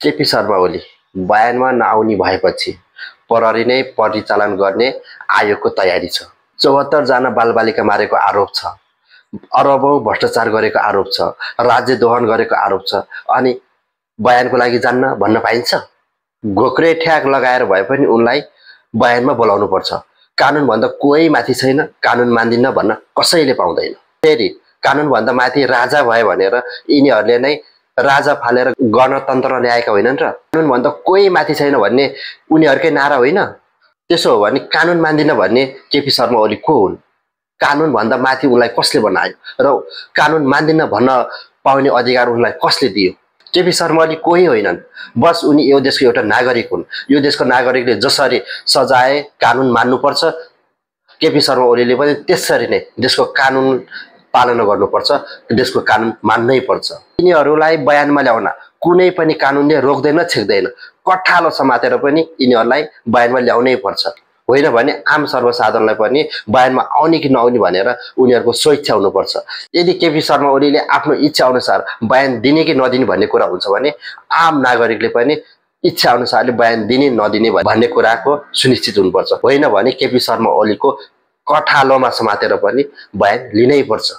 केपी शर्मा ओली बयानमा नआउने भएपछि प्रहरी नै परिचालन गर्ने आयोगको तयारी छ। 74 जना बालबालिका मारेको आरोप छ, अरबौं भ्रष्टाचार गरेको आरोप छ, राज्य दोहन गरेको आरोप छ। अनि बयानको लागि जान्न भन्न पाइन्छ? घोक्रे ठ्याक लगाएर भए पनि उनलाई बयानमा बोलाउनु पर्छ। कानुन भन्दा कोही माथि छैन, कानुन मान्दिन्न भन्न कसैले पाउँदैन। फेरि कानुन भन्दा माथि राजा भए भनेर यिनीहरूले नै राजा फालेर गणतन्त्र ल्याएका होइनन् र? कानुन भन्दा कोही माथि छैन भन्ने उनीहरूकै नारा होइन? त्यसो हो भने कानुन मान्दिन भन्ने केपी शर्मा ओली को हुन्? कानुन भन्दा माथि उनलाई कसले बनायो र कानुन मान्दिन भन्न पाउने अधिकार उनलाई कसले दियो? केपी शर्मा ओली कोही होइनन्, बस उनी यो देशको एउटा नागरिक हुन्। यो देशको नागरिकले जसरी सजाय कानुन मान्नुपर्छ, केपी शर्मा ओलीले पनि त्यसरी नै देशको कानुन पालना गर्नुपर्छ, देशको कानुन मान्नै पर्छ। यिनीहरूलाई बयानमा ल्याउन कुनै पनि कानुनले रोक्दैन, छेक्दैन। कठालो समातेर पनि यिनीहरूलाई बयानमा ल्याउनै पर्छ। होइन भने आम सर्वसाधारणलाई पनि बयानमा आउने कि नआउने भनेर उनीहरूको स्वेच्छा हुनुपर्छ। यदि केपी शर्मा ओलीले आफ्नो इच्छा अनुसार बयान दिने कि नदिने भन्ने कुरा हुन्छ भने आम नागरिकले पनि इच्छा अनुसारले बयान दिने नदिने भन्ने कुराको सुनिश्चित हुनुपर्छ। होइन भने केपी शर्मा ओलीको कठालोमा समातेर पनि बयान लिनै पर्छ।